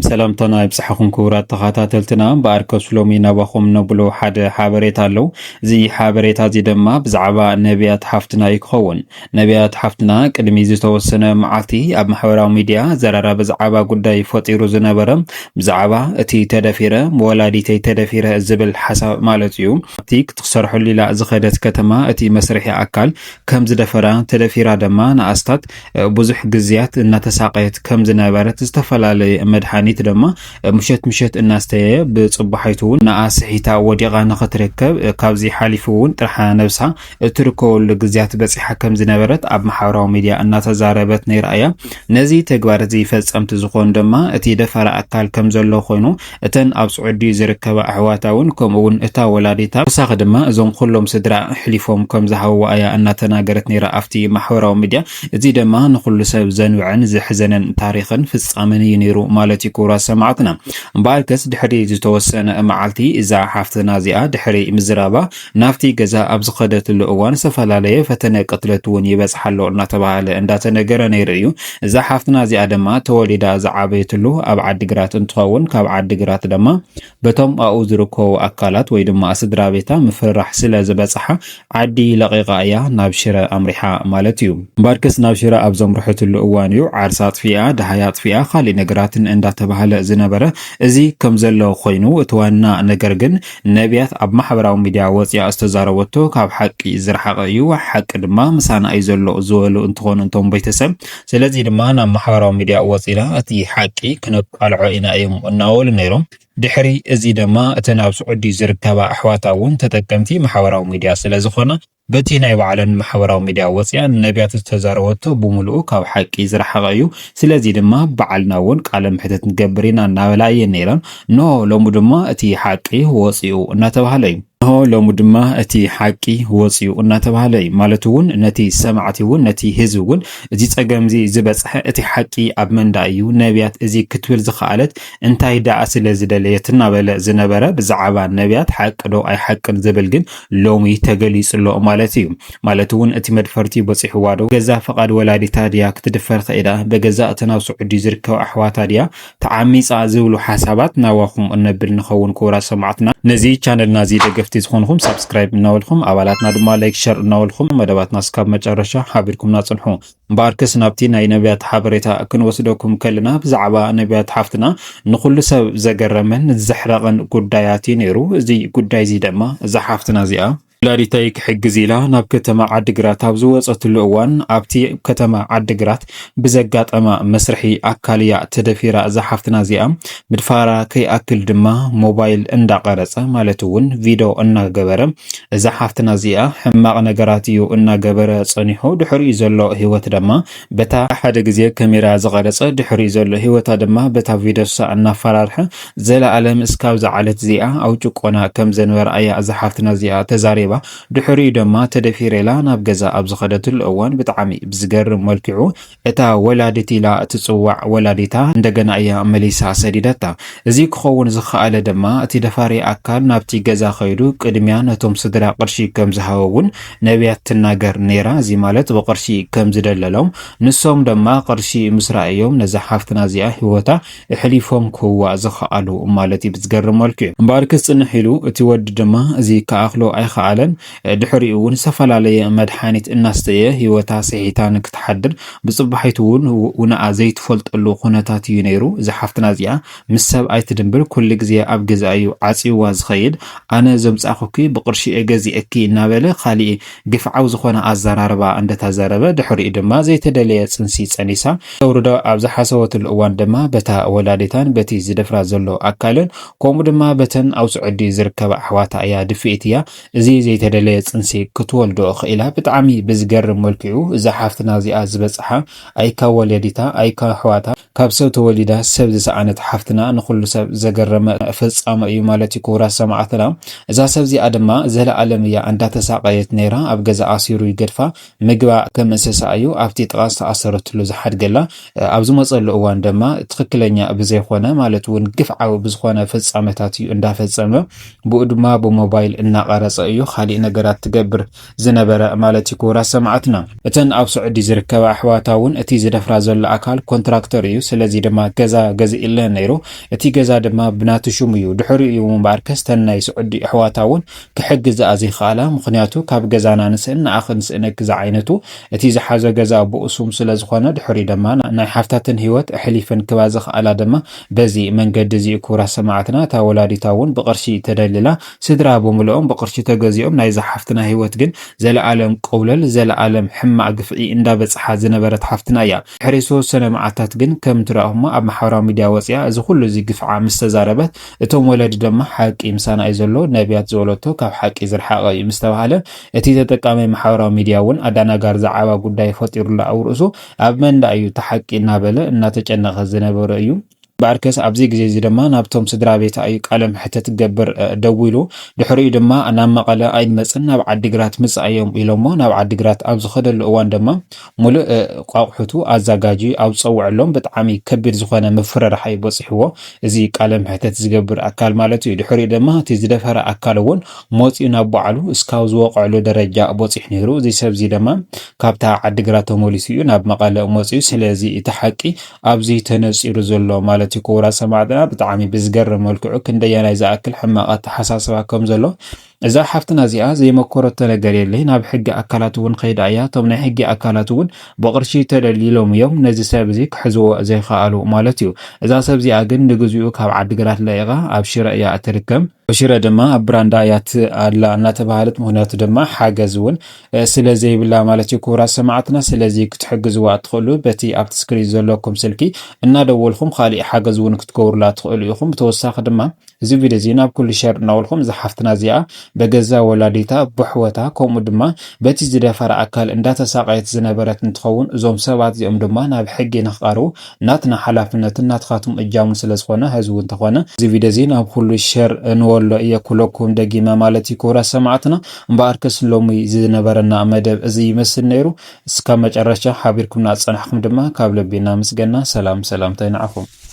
ሰላምታና ይብጻሕኹም ክቡራት ተኸታተልትና። እምበኣርከስ ሎሚ ናባኹም ነብሎ ሓደ ሓበሬታ ኣለዉ። እዚ ሓበሬታ እዚ ድማ ብዛዕባ ነቢያት ሓፍትና እዩ ክኸውን። ነቢያት ሓፍትና ቅድሚ ዝተወሰነ መዓልቲ ኣብ ማሕበራዊ ሚድያ ዘራራቢ ዛዕባ ጉዳይ ፈጢሩ ዝነበረ፣ ብዛዕባ እቲ ተደፊረ፣ ወላዲተይ ተደፊረ ዝብል ሓሳብ ማለት እዩ። ኣብቲ ክትሰርሐሉ ኢላ ዝኸደት ከተማ እቲ መስርሒ ኣካል ከም ዝደፈራ፣ ተደፊራ ድማ ንኣስታት ብዙሕ ግዝያት እናተሳቐየት ከም ዝነበረት፣ ዝተፈላለየ መድሃኒት ድማ ምሸት ምሸት እናስተየ፣ ብጽባሒቱ እውን ንኣ ስሒታ ወዲቓ ንኽትርከብ፣ ካብዚ ሓሊፉ እውን ጥርሓ ነብሳ እትርከበሉ ግዝያት በጺሓ ከም ዝነበረት ኣብ ማሕበራዊ ሚድያ እናተዛረበት ነይራ እያ። ነዚ ተግባር እዚ ፈጸምቲ ዝኾኑ ድማ እቲ ደፋሪ ኣካል ከም ዘሎ ኮይኑ፣ እተን ኣብ ስዑዲ ዝርከባ ኣሕዋታ እውን ከምኡ እውን እታ ወላዲታ ተወሳኺ ድማ እዞም ኩሎም ስድራ ኣሕሊፎም ከም ዝሃብዋ እያ እናተናገረት ነይራ ኣብቲ ማሕበራዊ ሚድያ። እዚ ድማ ንኹሉ ሰብ ዘንብዐን ዘሕዘነን ታሪኽን ፍጻመን እዩ ነይሩ ማለት እዩ ክቡራት ሰማዕትና። እምበኣርከስ ድሕሪ ዝተወሰነ መዓልቲ እዛ ሓፍትና እዚኣ ድሕሪ ምዝራባ ናብቲ ገዛ ኣብ ዝኸደትሉ እዋን ዝተፈላለየ ፈተነ ቅትለት እውን ይበጽሓ ኣሎ እናተባሃለ እንዳተነገረ ነይሩ እዩ። እዛ ሓፍትና እዚኣ ድማ ተወሊዳ ዝዓበየትሉ ኣብ ዓዲግራት እንትኸውን ካብ ዓዲግራት ድማ በቶም ኣብኡ ዝርከቡ ኣካላት ወይ ድማ ስድራ ቤታ ምፍርራሕ ስለ ዝበጽሓ ዓዲ ለቒቓ እያ ናብ ሽረ ኣምሪሓ ማለት እዩ። እምበኣርከስ ናብ ሽረ ኣብ ዘምርሐትሉ እዋን እዩ ዓርሳ ኣጥፊኣ፣ ደሃያ ኣጥፊኣ፣ ካሊእ ነገራትን እንዳተባህለ ዝነበረ። እዚ ከም ዘሎ ኮይኑ እቲ ዋና ነገር ግን ነቢያት ኣብ ማሕበራዊ ሚድያ ወፂኣ ዝተዛረበቶ ካብ ሓቂ ዝረሓቐ እዩ፣ ሓቂ ድማ ምሳና እዩ ዘሎ ዝበሉ እንትኾኑ እንቶም ቤተሰብ። ስለዚ ድማ ናብ ማሕበራዊ ሚድያ ወፂና እቲ ሓቂ ክነቃልዖ ኢና እዮም እናበሉ ነይሮም። ድሕሪ እዚ ድማ እተን ኣብ ስዑዲ ዝርከባ ኣሕዋታ እውን ተጠቀምቲ ማሕበራዊ ሚድያ ስለ ዝኾና በቲ ናይ ባዕለን ማሕበራዊ ሚድያ ወፂኣን ነቢያት ዝተዛረበቶ ብምሉኡ ካብ ሓቂ ዝረሓቐ እዩ። ስለዚ ድማ ባዕልና እውን ቃለ ምሕተት ንገብር ኢና እናበላ እየን ነይረን። እንሆ ሎሚ ድማ እቲ ሓቂ ወፂኡ እናተባህለ እዩ። እንሆ ሎሚ ድማ እቲ ሓቂ ወፂኡ እናተባህለ እዩ። ማለት እውን ነቲ ሰማዕቲ እውን ነቲ ህዝቢ እውን እዚ ፀገም እዚ ዝበፅሐ እቲ ሓቂ ኣብ መንዳ እዩ። ነቢያት እዚ ክትብል ዝኸኣለት እንታይ ደኣ ስለ ዝደለየት እናበለ ዝነበረ ብዛዕባ ነቢያት ሓቂ ዶ ኣይሓቅን ዝብል ግን ሎሚ ተገሊጹ ኣሎ ማለት እዩ። ማለት እውን እቲ መድፈርቲ በጺሕዋ ዶ፣ ገዛ ፍቓድ ወላዲታ ድያ ክትድፈር ኸኢላ፣ በገዛ እተን ኣብ ስዑዲ ዝርከባ ኣሕዋታ ድያ ተዓሚጻ ዝብሉ ሓሳባት ናባኹም እነብል ንኸውን ክቡራት ሰማዕትና። ነዚ ቻነልና እዚ ደገፍቲ ዝኾንኹም ሳብስክራይብ እናበልኩም ኣባላትና ድማ ላይክ ሸር እናበልኩም መደባትና እስካብ መጨረሻ ሓቢርኩምና ጽንሑ። እምበኣርከስ ናብቲ ናይ ነቢያት ሓበሬታ ክንወስደኩም ከለና ብዛዕባ ነቢያት ሓፍትና ንኹሉ ሰብ ዘገረመን ዘሕረቐን ጉዳያት እዩ ነይሩ። እዚ ጉዳይ እዚ ድማ እዛ ሓፍትና እዚኣ ወላዲተይ ክሕግዝ ኢላ ናብ ከተማ ዓዲግራት ኣብ ዝወፀትሉ እዋን ኣብቲ ከተማ ዓዲግራት ብዘጋጠማ መስርሒ ኣካል እያ ተደፊራ። እዛ ሓፍትና እዚኣ ምድፋራ ከይኣክል ድማ ሞባይል እንዳቐረፀ ማለት እውን ቪድዮ እናገበረ እዛ ሓፍትና እዚኣ ሕማቕ ነገራት እዩ እናገበረ ጸኒሑ። ድሕሪኡ ዘሎ ህይወት ድማ በታ ሓደ ግዜ ካሜራ ዝቐረጸ ድሕሪኡ ዘሎ ህይወታ ድማ በታ ቪድዮ እሳ እናፈራርሐ ዘለኣለም እስካብ ዝዓለት እዚኣ ኣብ ጭቆና ከም ዘንበራ እያ እዛ ሓፍትና እዚኣ ተዛሪባ። ድሕሪኡ ድማ ተደፊረ ኢላ ናብ ገዛ ኣብ ዝኸደትሉ እዋን ብጣዕሚ ብዝገርም መልክዑ እታ ወላዲት ኢላ እትጽዋዕ ወላዲታ እንደገና እያ መሊሳ ሰዲዳታ። እዚ ክኸውን ዝኸኣለ ድማ እቲ ደፋሪ ኣካል ናብቲ ገዛ ከይዱ ቅድሚያ ነቶም ስድራ ቅርሺ ከም ዝሃበ እውን ነቢያት ትናገር ነይራ። እዚ ማለት ብቅርሺ ከም ዝደለሎም ንሶም ድማ ቅርሺ ምስ ረኣዮም ነዛ ሓፍትና እዚኣ ህይወታ ኣሕሊፎም ክህብዋ ዝኸኣሉ ማለት እዩ ብዝገርም መልክዑ። እምበኣር ክጽንሕ ኢሉ እቲ ወዲ ድማ እዚ ክኣኽሎ ኣይኸኣለን። ድሕሪኡ እውን ዝተፈላለየ መድሓኒት እናስተየ ህይወታ ስሒታ ንክትሓድር ብጽባሒቱ እውን ውንኣ ዘይትፈልጠሉ ኩነታት እዩ ነይሩ። እዛ ሓፍትና እዚኣ ምስ ሰብ ኣይትድንብር፣ ኩሉ ግዜ ኣብ ገዛ እዩ ዓጽይዋ ዝኸይድ። ኣነ ዘምጻኹኪ ብቕርሺ እየ ገዚአኪ እናበለ ካሊእ ግፍዓዊ ዝኾነ ኣዘራርባ እንደተዛረበ ድሕሪኡ ድማ ዘይተደለየ ጽንሲ ጸኒሳ። ተውርዶ ኣብ ዝሓሰበትሉ እዋን ድማ በታ ወላዲታን በቲ ዝደፍራ ዘሎ ኣካልን ከምኡ ድማ በተን ኣብ ስዑዲ ዝርከባ ኣሕዋታ እያ ድፍኢት እያ። እዚ ዘይተደለየ ጽንሲ ክትወልዶ ኽኢላ። ብጣዕሚ ብዝገርም መልክዑ እዛ ሓፍትና እዚኣ ዝበጽሓ ኣይካ ወለዲታ ኣይካ ኣሕዋታ ካብ ሰብ ተወሊዳ ሰብ ዝሰኣነት ሓፍትና ንኹሉ ሰብ ዘገረመ ፍጻመ እዩ ማለት እዩ ክቡራት ሰማዕትና። እዛ ሰብ እዚኣ ድማ ዘለኣለም እያ እንዳተሳቐየት ነይራ። ኣብ ገዛ ኣሲሩ ይገድፋ፣ ምግባ ከም እንስሳ እዩ። ኣብቲ ጥቓ ዝተኣሰረትሉ ዝሓድገላ ኣብ ዝመጸሉ እዋን ድማ ትኽክለኛ ብዘይኮነ ማለት እውን ግፍዓዊ ብዝኾነ ፍጻመታት እዩ እንዳፈጸመ። ብኡ ድማ ብሞባይል እናቐረጸ እዩ። ካልእ ነገራት ትገብር ዝነበረ ማለት እዩ። ክቡራት ሰማዕትና፣ እተን ኣብ ስዑዲ ዝርከባ ኣሕዋታ እውን እቲ ዝደፍራ ዘሎ ኣካል ኮንትራክተር እዩ። ስለዚ ድማ ገዛ ገዚእለን ነይሩ። እቲ ገዛ ድማ ብናቱ ሽሙ እዩ። ድሕሪኡ እዩ እምበኣርከስ እተን ናይ ስዑዲ ኣሕዋታ እውን ክሕግዝኣ ዘይከኣላ። ምኽንያቱ ካብ ገዛና ንስእን ንኣኽን ስእነኪ ዝዓይነቱ እቲ ዝሓዞ ገዛ ብኡሱም ስለ ዝኾነ ድሕሪኡ ድማ ናይ ሓፍታተን ህይወት ኣሕሊፈን ክባ ዝኸኣላ ድማ በዚ መንገዲ እዚ እዩ። ክቡራት ሰማዕትና፣ እታ ወላዲታ እውን ብቕርሺ ተደሊላ፣ ስድራ ብምልኦም ብቕርሺ ተገዚኦም፣ ናይዛ ሓፍትና ህይወት ግን ዘለኣለም ቆውለል፣ ዘለኣለም ሕማቕ ግፍዒ እንዳበጽሓ ዝነበረት ሓፍትና እያ። ድሕሪ ዝተወሰነ መዓልታት ግን ከም ትረኣኹሞ ኣብ ማሕበራዊ ሚድያ ወፂኣ እዚ ኩሉ እዚ ግፍዓ ምስ ተዛረበት፣ እቶም ወለዲ ድማ ሓቂ ምሳና እዩ ዘሎ፣ ነቢያት ዝበለቶ ካብ ሓቂ ዝረሓቐ እዩ ምስ ተባሃለ፣ እቲ ተጠቃማይ ማሕበራዊ ሚድያ እውን ኣዳናጋሪ ዛዕባ ጉዳይ ፈጢሩላ ኣብ ርእሱ ኣብ መንዳ እዩ እቲ ሓቂ እናበለ እናተጨነቐ ዝነበረ እዩ። እምበኣርከስ ኣብዚ ግዜ እዚ ድማ ናብቶም ስድራ ቤታ እዩ ቃለ መሕተት ክገብር፣ እ፣ ደዊሉ። ድሕሪኡ ድማ ናብ መቐለ ኣይንመጽን፣ ናብ ዓዲግራት ምጻእ እዮም ኢሎሞ። ናብ ዓዲግራት ኣብ ዝኸደሉ እዋን ድማ ሙሉእ፣ እ፣ ቋቑሑቱ ኣዛጋጂ ኣብ ዝጸውዐሎም ብጣዕሚ ከቢድ ዝኾነ ምፍርራሕ እዩ በጺሕዎ። እዚ ቃለ መሕተት ዝገብር ኣካል ማለት እዩ። ድሕሪኡ ድማ እቲ ዝደፈረ ኣካል እውን መጺኡ ናብ ባዕሉ እስካብ ዝወቕዐሉ ደረጃ በጺሑ ነይሩ። እዚ ሰብ እዚ ድማ ካብታ ዓዲግራት ተመሊሱ እዩ ናብ መቐለ መጺኡ። ስለዚ እቲ ሓቂ ኣብዚ ተነጺሩ ዘሎ ማለት እዩ። ክቡራት ሰማዕትና፣ ብጣዕሚ ብዝገርም መልክዑ ክንደየናይ ዝኣክል ሕማቕ ኣተሓሳስባ ከም ዘሎ እዛ ሓፍትና እዚኣ ዘይመኮረቶ ነገር የለይ። ናብ ሕጊ ኣካላት እውን ከይዳ እያ። እቶም ናይ ሕጊ ኣካላት እውን ብቕርሺ ተደሊሎም እዮም ነዚ ሰብ እዚ ክሕዝዎ ዘይከኣሉ ማለት እዩ። እዛ ሰብ እዚኣ ግን ንግዚኡ ካብ ዓዲግራት ለኢቓ ኣብ ሽረ እያ እትርከብ። ኣብ ሽረ ድማ ኣብ ብራንዳ እያ ት-፣ ኣላ እናተባህለት፣ ምኽንያቱ ድማ ሓገዝ እውን፣ እ፣ ስለ ዘይብላ ማለት እዩ። ክቡራት ሰማዕትና፣ ስለዚ ክትሕግዝዋ እትኽእሉ በቲ ኣብቲ ስክሪን ዘለኩም ስልኪ እናደወልኩም ካሊእ ሓገዝ እውን ክትገብሩላ ትኽእሉ ኢኹም። ብተወሳኺ ድማ እዚ ቪድዮ እዚ ናብ ኩሉ ሸር እናበልኩም እዛ ሓፍትና እዚኣ በገዛ ወላዲታ፣ ብሕወታ፣ ከምኡ ድማ በቲ ዝደፈራ ኣካል እንዳተሳቐየት ዝነበረት እንትኸውን፣ እዞም ሰባት እዚኦም ድማ ናብ ሕጊ ንክቐርቡ ናትና ሓላፍነትን ናትኻትኩም እጃምን ስለ ዝኾነ ህዝቡ እንተኾነ እዚ ቪድዮ እዚ ናብ ኩሉ ሸር ንወሎ እየ ኩለኩም ደጊመ ማለት እዩ። ክቡራት ሰማዕትና፣ እምበኣርከስ ሎሚ ዝነበረና መደብ እዚ ይመስል ነይሩ። እስካብ መጨረሻ ሓቢርኩምና ዝጸናሕኩም ድማ ካብ ልቢ እናመስገና ሰላም ሰላምታ ይንዓኹም።